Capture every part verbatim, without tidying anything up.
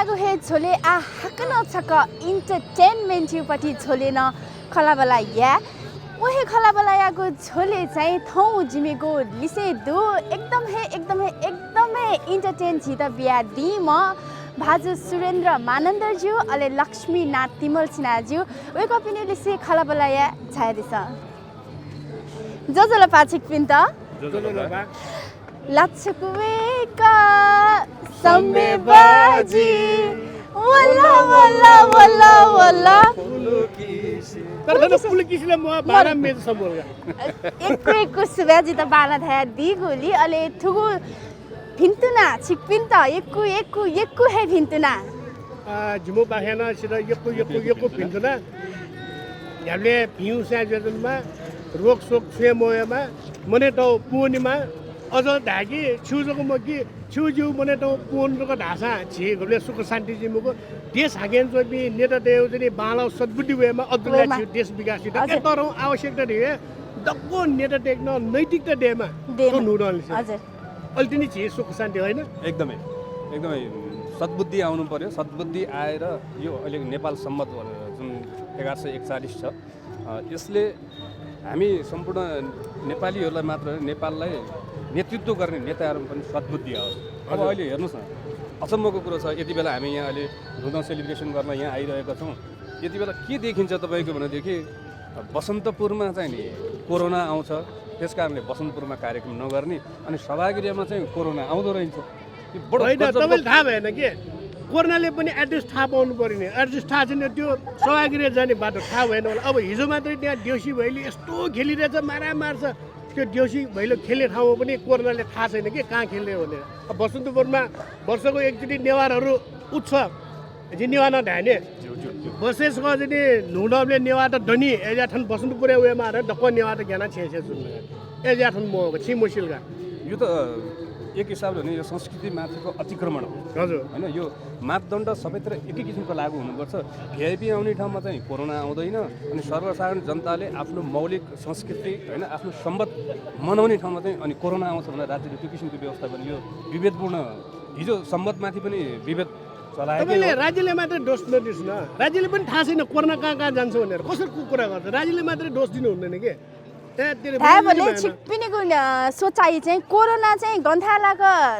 आगु हे झ्वलय् आः हाकनं छकः entertainment-यागु पट्टि झ्वलय् नं खँल्हाबल्हा याये। व हे खँल्हाबल्हायागु झ्वलय् चाहिँ थौं जिमिगु लिसे दु, एकदम हे, एकदम हे, एकदम हे entertain झीत बियादीम्ह भाजु सुरेन्द्र मानन्धरज्यू, अले लक्ष्मीनाथ तिमल्सिनाज्यू, वय्कःपिनि लिसे खँल्हाबल्हा याये झायादिसँ। ज्वजलपा छिकपिन्त। ज्वजलपा। लाच्छा क्वय्क सम्मे बाजी। वल, वल, वल, वल। तर थन पुलकिसिला म्वाः बाना मेजु सम्बोल का। यक्व यक्व सुभाय् जितः बाना धयादीगुलिं, अले थुगु भिन्तुना छिकपिन्त यक्व यक्व यक्व हे भिन्तुना। आ, जिमिपाखें नं छितः यक्व यक्व यक्व भिन्तुना। न्ह्याबलें भिं उसाँय् जुयाच्वनेमा, रोगशोक छुं हे मवयेमा, मनय् तःगु पूवनेमा। अझ धायेकि, छु जक मखु कि, छु ज्यू मनय् तःगु पूवन जक धाःसां झी गबलें सुख शान्ति जुइ मखु। देश हाकनं च्वंपिं नेतातय्गु चाहिँ बांलाःगु सद्बुद्धि वयेमा, अझ ला वयेमा। झीगु देश विकास जुइत। हजुर। ए, तर आवश्यकता दु हे, दक्व नेतातय्के नं नैतिकता दयेमा। दयेमा। थ्व न्हूदँलिसे। हजुर। अले तिनि झी सुख शान्ति, होइन? एकदमै, एकदमै सद्बुद्धि आउनु पर्‍यो। सद्बुद्धि आएर यो अहिले नेपाल सम्बत जुन एघार सय एकचालिस छ, अ, यसले हामी सम्पूर्ण नेपालीहरूलाई मात्र होइन, नेपाललाई नेतृत्व गर्ने नेताहरूमा पनि सद्बुद्धि आओस्। अब हजुर। अहिले हेर्नुस् न, अचम्मको कुरो छ, यति बेला हामी यहाँ अहिले न्हूदँ celebration गर्न यहाँ आइरहेका छौँ। यति बेला के देखिन्छ तपाईँको भनेदेखि, अ, बसन्तपुरमा चाहिँ नि कोरोना आउँछ, त्यस कारणले बसन्तपुरमा कार्यक्रम नगर्ने, अनि सभागृहमा चाहिँ कोरोना आउँदो रहेछ। यो बडो होइन, गजबको तपाईँले थाहा भएन के? कोरोनाले पनि address थाहा पाउनु पर्‍यो नि। Address थाहा छैन, त्यो सभागृह जाने बाटो थाहा भएन होला। अब हिजो मात्रै त्यहाँ देउसी भैलो यस्तो खेलिरहेछ, मारामार छ। त्यो देउसी भैलो खेल्ने ठाउँमा पनि कोरोनाले थाहा छैन के, कहाँ खेल्ने भनेर। अब बसन्तपुरमा वर्षको एकचोटि नेवारहरू उत्सव, जिं नेवाः नं धाये नि। ज्यू, ज्यू, ज्यू। बसेस क जदि न्हूदँबलय् नेवाःत दनि, अय्‌जुयाः थन बसन्तपुरय् वयेमाः धाःसा दक्व नेवाःत ग्यानाः छेँय् छेँय् जुल। अय्‌जुयाः थन मवःगु, छिं मसिल का। यो त एक हिसाबले भने यो संस्कृतिमाथिको अतिक्रमण हो। हजुर। होइन, यो मापदण्ड सबैतिर एकै किसिमको लागू हुनुपर्छ। भिआइपी आउने ठाउँमा चाहिँ कोरोना आउँदैन, अनि सर्वसाधारण जनताले आफ्नो मौलिक संस्कृति, होइन, आफ्नो सम्बत मनाउने ठाउँमा चाहिँ अनि कोरोना आउँछ भनेर राज्यले त्यो किसिमको व्यवस्था गर्ने, यो विभेदपूर्ण। हिजो सम्बतमाथि पनि विभेद चलायो के तपाईँले हो? राज्यले मात्रै दोष नदिनुहोस् न, राज्यले पनि थाहा छैन कोरोना कहाँ कहाँ जान्छ भनेर। कसरी कु-, कुरा गर्छ? राज्यले मात्रै दोष दिनु हुँदैन के? ए, तेरे थाहा बोल्नु भएन। छिकपिनिगु, अ, सोचाइ चाहिँ कोरोना चाहिँ गन थाय् लाक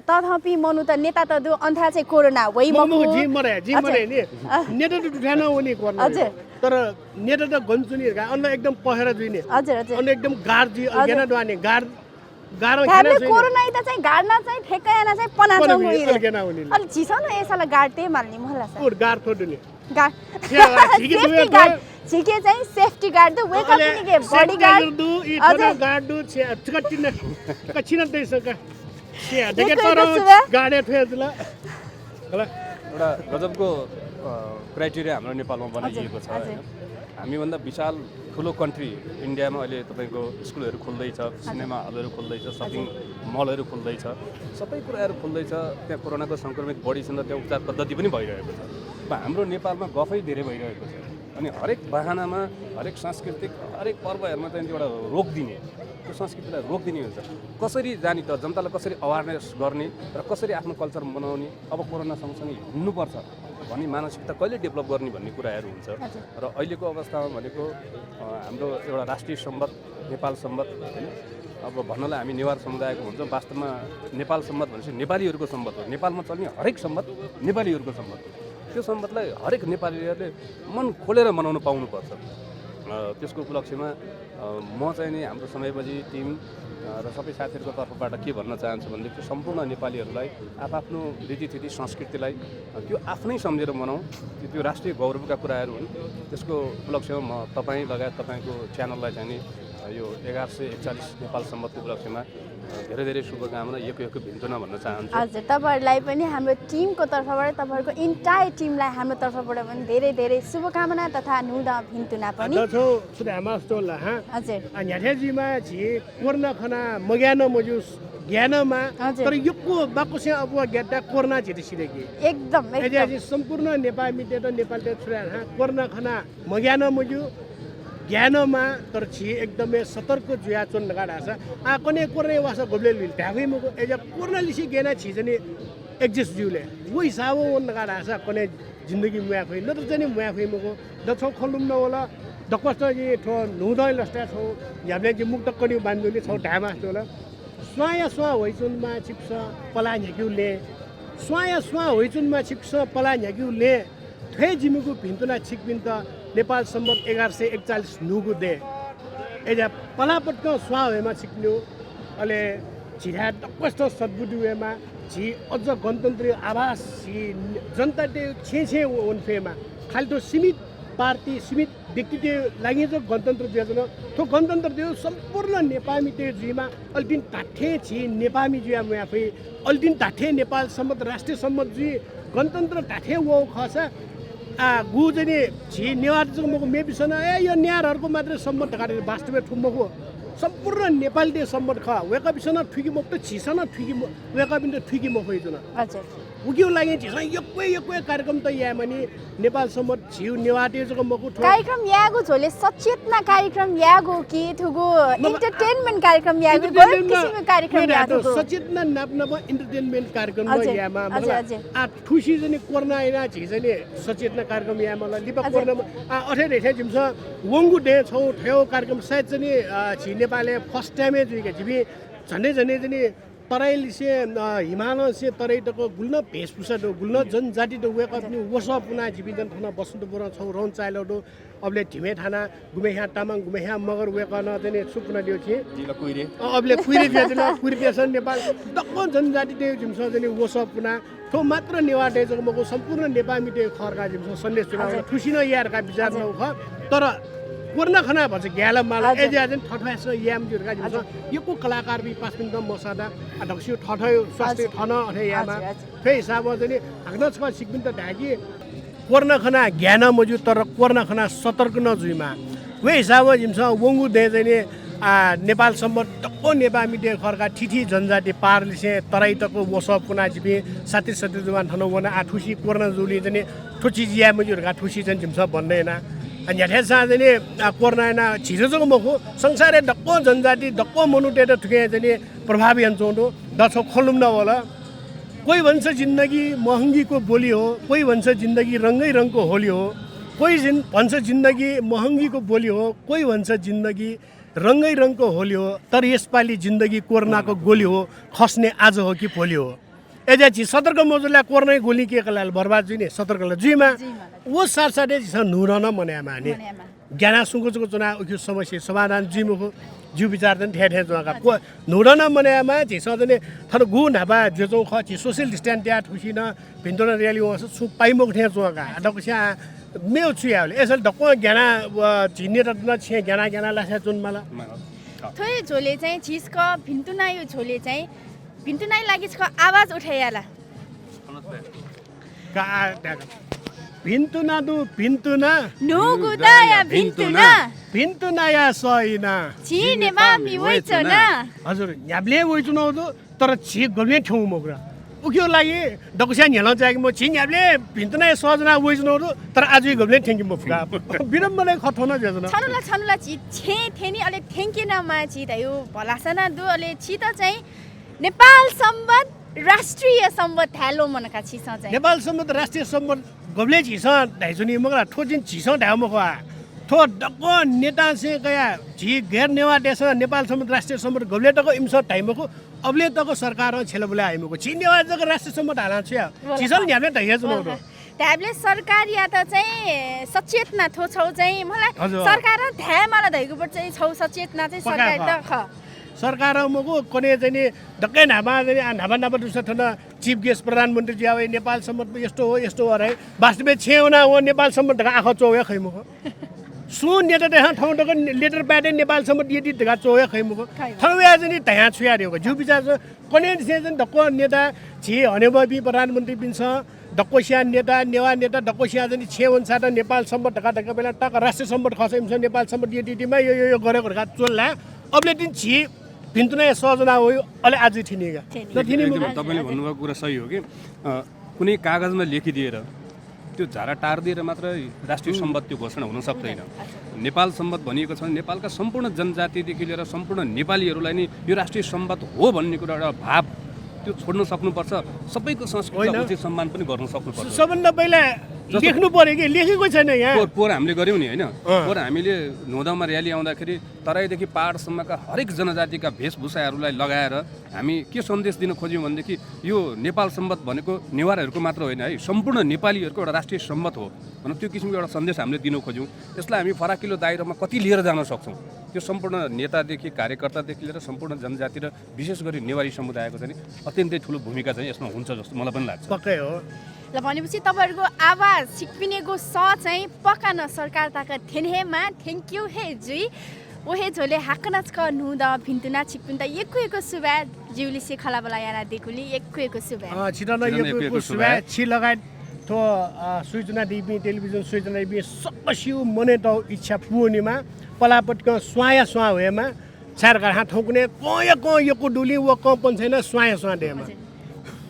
तःधंपिं मनूत नेतात दु, अन थाय् चाहिँ कोरोना वइ मखु, मखु। जि मरे, जि हजुर। मरे नि। अ। नेतात दुथ्यानं वनी कोरोना। हजुर। तर नेतात गन च्वनी का, अन एकदम पहरा जुइ नि। हजुर, हजुर। अन एकदम guard जुइ, हजुर। अल्केना द्वाने guard गाह्रो थाय् खेना बोले सुइने। कोरोनाइत चाहिँ गाड्न चाहिँ ठेक्क याना चाहिँ पना पना च्वंगु हुइले। अल्केना हुनिले। अले झीसं नं ए साला guard ते मालनि मला सा। उर guard थो दुले। Guard। या, झीके safety दुए guard। दु। झीके चाहिँ safety guard दु, wake up अले निके safety bodyguard। Guard दु, ई हजुर। थोना guard दु, छे, कठिन, कठिन दैसका। छे, देखे देखो तर तो सुबह। Guard ए थ्वे जुला। होला। एउटा गजबको, अ, criteria हाम्रो नेपालमा बनाइएको छ, हजुर, हजुर। होइन? हामीभन्दा विशाल ठुलो country इन्डियामा अहिले तपाईँको स्कुलहरू खुल्दैछ, हजुर। सिनेमा हलहरू खुल्दैछ, हजुर। Shopping mall-हरू खुल्दैछ, सबै कुराहरू खुल्दैछ। त्यहाँ कोरोनाको सङ्क्रमित बढी छन् र त्यहाँ उपचार पद्धति पनि भइरहेको छ। अब हाम्रो नेपालमा गफै धेरै भइरहेको छ। अनि हरेक बहानामा, हरेक सांस्कृतिक, हरेक पर्वहरूमा चाहिँ एउटा रोक दिने, त्यो संस्कृतिलाई रोक दिने हुन्छ। कसरी जाने त, जनतालाई कसरी awareness गर्ने र कसरी आफ्नो culture मनाउने, अब कोरोना सँगसँगै हिँड्नुपर्छ भन्ने मानसिकता कहिले develop गर्ने भन्ने कुराहरू हुन्छ। हजुर। र अहिलेको अवस्थामा भनेको, अ, हाम्रो एउटा राष्ट्रिय सम्बत, नेपाल सम्बत, होइन? अब भन्नलाई हामी नेवार समुदायको भन्छौँ, वास्तवमा नेपाल सम्बत भनेपछि नेपालीहरूको सम्बत हो। नेपालमा चल्ने हरेक सम्बत नेपालीहरूको सम्बत हो। त्यो सम्बतलाई हरेक नेपालीहरूले मन खोलेर मनाउन पाउनुपर्छ। अ, त्यसको उपलक्ष्यमा, अ, म चाहिँ नि हाम्रो समय बजी team, अ, र सबै साथीहरूको तर्फबाट के भन्न चाहन्छु भनेदेखि, सम्पूर्ण नेपालीहरूलाई आफआफ्नो रीतिथिति, संस्कृतिलाई, अ, त्यो आफ्नै सम्झेर मनाउँ। त्यो, त्यो राष्ट्रिय गौरवका कुराहरू हुन्। त्यसको उपलक्ष्यमा म तपाईँ लगायत तपाईँको channel-लाई चाहिँ नि, अ, यो एघार सय एकचालिस नेपाल सम्बतको उपलक्ष्यमा, अ, धेरै धेरै शुभकामना, यक्व यक्व भिन्तुना भन्न चाहन्छु। हजुर, तपाईँहरूलाई पनि हाम्रो team-को तर्फबाट, तपाईँहरूको entire team-लाई हाम्रो तर्फबाट पनि धेरै धेरै शुभकामना तथा न्हूदँ भिन्तुना पनि। आ, दछौ सुधामा स्टोल ला, हाँ? हजुर। आ, न्ह्याथे जिमा झी कोरोना खना मग्यान मजु, ग्यान मा, हजुर। तर यक्व बाक्वस्यां अप्वः ग्यात दा कोरोना झीत सिधय्के। एकदम, एकदम। अले झी सम्पूर्ण नेपाल मितेत, नेपालत छुरा, हाँ, कोरोना खना मग्यान मजु, ग्यान मा, तर झी एकदमै सतर्क जुयाच्वन धकाः धाःसा, आ, कन्हय् कोरोना वासः गुबलें लुइल धाये फइ मखु। अय्‌जुयाः कोरोना लिसे ग्यानाः झी चाहिँ नि एग्जिस्ट जुइले। व हिसाबं वन धकाः धाःसा कन्हय् जिन्दगी म्वाये फइ, नत्र चाहिँ नि म्वाये फइ मखु। द छौ खँ लुमना वल, दक्वस्तं जि थ्व न्हूदँ लसताय् छौ न्ह्याबलें जि मुक्त कन्यु बांजुलि छौ धाये मास्ति वल। स्वांया स्वां ह्वइचुनमा छिकपिसं पलाः न्ह्याकेगु लँय्, स्वांया स्वां ह्वइचुनमा छिकपिसं पलाः न्ह्याकेगु लँय् थ्व हे जिमिगु भिन्तुना छिकपिन्त नेपाल सम्बत एघार सय एकचालिस न्हूगु दँय्। अय्‌जा पलाः पटकं स्वां ह्वयेमा छिकपिनिगु, अले झीथाय् दक्वस्तं सद्बुद्धि वयेमा, झी अझ गणतन्त्रया आभास झी जनतातय् छेँ छेँ व-, वने फयेमा। खालि थ्व सीमित पार्टी, सीमित व्यक्तितय् लागि जक गणतन्त्र जुयाच्वन। थ्व गणतन्त्र दय् सम्पूर्ण नेपाःमितय् जुइमा, अले तिनि धात्थें झी नेपाःमि जुया म्वाये फइ, अले तिनि धात्थें नेपाल सम्बत राष्ट्रिय सम्बत जुइ, गणतन्त्र धात्थें वःगु खःसा, आ, गु चाहिँ नि झी नेवाःत जक मखु, मेपिसं नं, ए, यो नेवाःतय्‌गु मात्रै सम्बत धकाः धाइ, वास्तवय् थ्व मखु। सम्पूर्ण नेपालीतय् सम्बत खः। वय्‌कःपिसं नं थुइके मफुत, झीसं नं थुइके म-, वय्‌कःपिन्त थुइके मफइ जुन। अच्छा। उकिया लागि झीसं यक्व यक्व कार्यक्रम त यायेमानि, नेपाल सम्बत झीगु नेवाःतय् जक मखु, थ्व कार्यक्रम यायेगु झ्वलय् सचेतना कार्यक्रम यायेगु कि थुगु नब-, entertainment कार्यक्रम यायेगु, गलत entertainment किसिमको कार्यक्रम यायेगु। सचेतना नाप नाप entertainment कार्यक्रम नं यायेमा, हजुर, हजुर। आ, थुसी चाहिँ नि कोरोना यानाः झी चाहिँ नि सचेतना कार्यक्रम यायेमाल, लिपा कोरोना, आ, अथे धइथें जिमिसं वंगु दँय् छौ थ्व कार्यक्रम सायद चाहिँ नि, आ, झी नेपालय् first time हे जुइका। झीपिं झन्डै झन्डै चाहिँ नि तराईलिसे, अ, हिमालंसे तराई तक गुलि नं भेषभूषा दु, गुलि नं जनजाति दु, वय्‌कःपिनि वसः पुनाः झीपिं चाहिँ थन बसन्तपुरं छौ रौं चाय्‌ल दु। अबले धिमे थाना गुम्हेस्यां तामाङ, गुम्हेस्यां मगर वय्‌कलं चाहिँ नि छु पुनादिउ छि? जिला कुइरे। अ, अबले कुइरे जुयादिल, कुइरे देशं नेपाल दक्व जनजातितय् जिमिसं चाहिँ नि वसः पुनाः थ्व मात्र नेवाःतय् जक मखु, सम्पूर्ण नेपाःमितय् खः धकाः जिमिसं सन्देश च्वना। हजुर। थुसी नं याये धकाः विचार, हजुर, नौ खः। तर कोरोना खनाः भचा ग्याला माल, हजुर, अय्‌जुया चाहिँ थथ्वयासं याये मज्यू धकाः जिमिसं, हजुर, यक्व कलाकारपिं पासापिन्त मसःता, आ, दक्वसिया थःथःगु स्वास्थ्य, हजुर, थन अथे यायेमा। हजुर, हजुर। थ्व हिसाबं चाहिँ नि हाकनं छकः छिकपिन्त धाये कि कोरोना खनाः ग्याये नं मज्यू, तर कोरोना खनाः सतर्क नं जुइमा। व हिसाबं जिमिसं वंगु दँय् चाहिँ नि, आ, नेपाल सम्बत दक्व नेपाःमितय् खः धकाः थीथी जनजाति पारलिसें तराई तक वसः पुनाः जिपिं साथी सतिजुवान थन वना। आ, थुसी कोरोना जूलिं चाहिँ नि थ्व चिज याये मज्यू धकाः थुसी चाहिँ जिमिसं बन्द याना। आ, न्ह्याथाय्‌सां चाहिँ नि, आ, कोरोना यानाः झीत जक मखु, संसारय् दक्व जनजाति, दक्व मनूतय्‌त थुकिं चाहिँ नि प्रभाव यानाच्वंगु दु। द छौ खँ लुमना वल। कोई भन्छ जिन्दगी महँगीको बोली हो, कोई भन्छ जिन्दगी रंगै रंगको होली हो। कोई जिन-, भन्छ जिन्दगी महँगीको बोली हो, कोई भन्छ जिन्दगी रंगै रंगको होली हो, तर यसपालि जिन्दगी कोरोनाको गोली हो, खस्ने आज हो कि भोलि हो। अय्‌जुया झी सतर्क मजुल ला कोरोनाया गोली के कलाल बर्बाद जुइ नि, सतर्क ला जुइमा। जुइमा ला। व साथसाथै झीसं न्हूदँ नं मनायेमा नि। मनायेमा। ग्यानाः सुंक जक च्वनाः उकिया समस्या समाधान जुइ मखु, जिगु विचार चाहिँ थथे थथे च्वंका। हजुर। को-, न्हूदँ नं मनायेमा, झीसं चाहिँ नि थन गु न्हापा जुयाच्वंगु खः, झी social distance तयाः थुसी नं भिन्तुना rally वंसा छुं पाइ मखु थें च्वंका। दक्वस्यां मेव छु यायेबलय्, अय्‌सां दक्वं ग्यानाः, व, झी नेतात नं छेँय् ग्यानाः ग्यानाः लासाय् च्वनेमाल। माल। थ्व हे झ्वलय् चाहिँ झी छकः भिन्तुनाया झ्वलय् चाहिँ भिन्तुनाया लागि छकः आवाज उठायेया ला? का, का, का। भिन्तुना दु, भिन्तुना। न्हूगु दँया भिन्तुना। भिन्तुनाया सः इनाः झी नेपाःमि वइच्वना। हजुर, न्ह्याबलें वइच्वनागु दु, तर झी गुबलें थ्यंगु मखु ला। उकिया लागि दक्वस्यां न्ह्यलं चायेके मखु, झी न्ह्याबलें भिन्तुनाया सः ज्वनाः वइच्वनागु दु, तर आः झी गुबलें थ्यंके मफु का। विडम्बना खः थ्व नं जुयाच्वन। छन्हु ला, छन्हु ला झी छेँ थ्यनी, अले थ्यंके नं माः झी धयागु भलसा नं दु, अले छित चाहिँ नेपाल सम्बत राष्ट्रिय सम्बत धाये ल्वःमन का छिसं चाहिँ। नेपाल सम्बत राष्ट्रिय सम्बत गुबलें झीसं धाइच्वनी मखु ला, थ्व चाहिँ झीसं धायेगु मखु आ। थ्व दक्व नेतांसे कयाः झी गैर नेवाःतय्‌सं नेपाल सम्बत राष्ट्रिय सम्बत गुबलें तक इमिसं धाइ मखु, अबलें तक सरकारं छ्यलाबुला याइ मखु। झी नेवाः जक राष्ट्रिय सम्बत हालां छु याये? झीसं न्ह्याबलें धाइ हे जुयाच्वनागु दु। धायेबलय् सरकारयात चाहिँ सचेतना थ्व छौ चाहिँ मला, हजुर। सरकारं धायेमाल धइगु बट चाहिँ छौ सचेतना चाहिँ पक्का सरकारयात खः। खः। सरकारं मखु, कन्हय् चाहिँ नि दक्वं न्हापा चाहिँ नि, आ, न्हापा न्हापा दुसा थन chief guest प्रधानमन्त्री जुयाः वइ, नेपाल सम्बत यस्तो हो, यस्तो हो धाइ। वास्तवय् छेँय् वनाः वं नेपाल सम्बत धकाः आखः च्वः हे खइ मखु। सुं नेतातय्‌सं थौं तक letter pad-य् नेपाल सम्बत यति धकाः च्वः हे खइ मखु। खइ मखु। थन वयाः चाहिँ नि धयां छु याये धइगु? जिगु विचार चाहिँ कन्हय् निसें चाहिँ दक्व नेता, झी हनेबहःपिं प्रधानमन्त्रीपिन्सं, दक्वसिया नेता, नेवाः नेता दक्वसिया चाहिँ नि छेँय् वंसां नेपाल सम्बत धकाः धकाः बेला तक राष्ट्रिय सम्बत खःसा इमिसं नेपाल सम्बत यति यति मा यो, यो, यो गरेको धकाः च्वल ला। अबले तिनि झी भिन्तुनाया सः ज्वनाः वइ, अले आः झी थ्यनी का। थ्यनी। नथ्यनी एकदम मखु। तपाईँले हजुर, हजुर। भन्नुभएको कुरा सही हो कि, अ, कुनै कागजमा लेखिदिएर त्यो झारा टारिदिएर मात्र राष्ट्रिय हुँ। सम्बत त्यो घोषणा हुन सक्दैन। हुँदैन, हजुर। नेपाल सम्बत भनिएको छ भने नेपालका सम्पूर्ण जनजातिदेखि लिएर सम्पूर्ण नेपालीहरूलाई नै यो राष्ट्रिय सम्बत हो भन्ने कुरा एउटा भाव त्यो छोड्न सक्नुपर्छ। सबैको संस्कृतिलाई उचित सम्मान पनि गर्न सक्नुपर्छ। सबभन्दा पहिला लेख्नु पर्यो कि लेखेको छैन यहाँ। पोहोर हामीले गऱ्यौँ नि, होइन? पोहोर हामीले न्हूदँमा र्‍याली आउँदाखेरि तराईदेखि पहाडसम्मका हरेक जनजातिका वेशभूषाहरूलाई लगाएर हामी के सन्देश दिन खोज्यौँ भनेदेखि यो नेपाल सम्बत भनेको नेवारहरूको मात्र होइन है, सम्पूर्ण नेपालीहरूको एउटा राष्ट्रिय सम्बत हो। भनौँ, त्यो किसिमको एउटा सन्देश हामीले दिन खोज्यौँ। यसलाई हामी फराकिलो दायरामा कति लिएर जान सक्छौँ, त्यो सम्पूर्ण नेतादेखि कार्यकर्तादेखि लिएर सम्पूर्ण जनजाति र विशेष गरी नेवारी समुदायको चाहिँ नि अत्यन्तै ठुलो भूमिका चाहिँ यसमा हुन्छ जस्तो मलाई पनि लाग्छ। पक्कै हो। ल, भनेपछि तपाईँहरूको आवाज छिकपिनिगु स चाहिँ पक्का न सरकार ताका थ्यन हे मा थ्यंक्यु हे जुइ। व हे झ्वले हाकनं छकः न्हूदँ भिन्तुना छिकपिन्त यक्व यक्व सुभाय्। जिउलिसे खँल्हाबल्हा यानादीगुलिं यक्व यक्व सुभाय्। अँ, छितः नं यक्व यक्व सुभाय्। छि लगायत थ्व, अ, स्वयाच्वनादीपिं, टेलिभिजन स्वयाच्वनादीपिं सकसिगु मनय् तःगु इच्छा पूवनेमा, पलाः पतिकं स्वांया स्वां ह्वयेमा। छाय् धकाः थौंकन्हय् कंया कं यक्व दुलिं व कंपन छ्वयाः स्वांया स्वां दयेमा।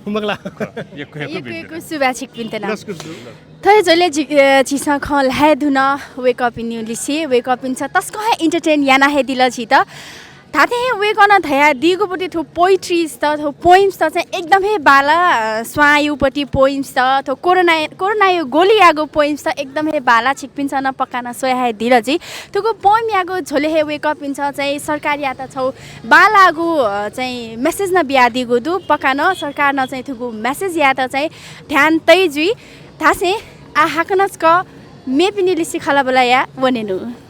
मखु ला? यक्व यक्व यक्व यक्व सुभाय् छिकपिन्त नं। लसकुस। थ्व हे झ्वलय् झी, अ, झीसं खँ ल्हाये धुन वय्कःपिनिगु लिसे, वय्कःपिन्सं तसकं हे entertain याना हे दिल झीत। धात्थें हे वय्कलं धयादीगु पति थ्व poetries त, थ्व poems त चाहिँ एकदम हे बांला, अ, स्वांया पति poems त, थ्व कोरोना, कोरोनाया ग्वलियागु poems त एकदम हे बांला, छिकपिन्सं नं पक्का नं स्वया हे दिल जुइ। थुगु poem यागु झ्वलय् हे वय्कःपिन्सं चाहिँ सरकारयात छगू बांलाःगु, अ, चाहिँ message नं बियादीगु दु। पक्का नं सरकारं नं चाहिँ थुगु message यात चाहिँ ध्यान तइ जुइ। धासें आः हाकनं छकः मेपिनि लिसे खँल्हाबल्हा याना वनेनु।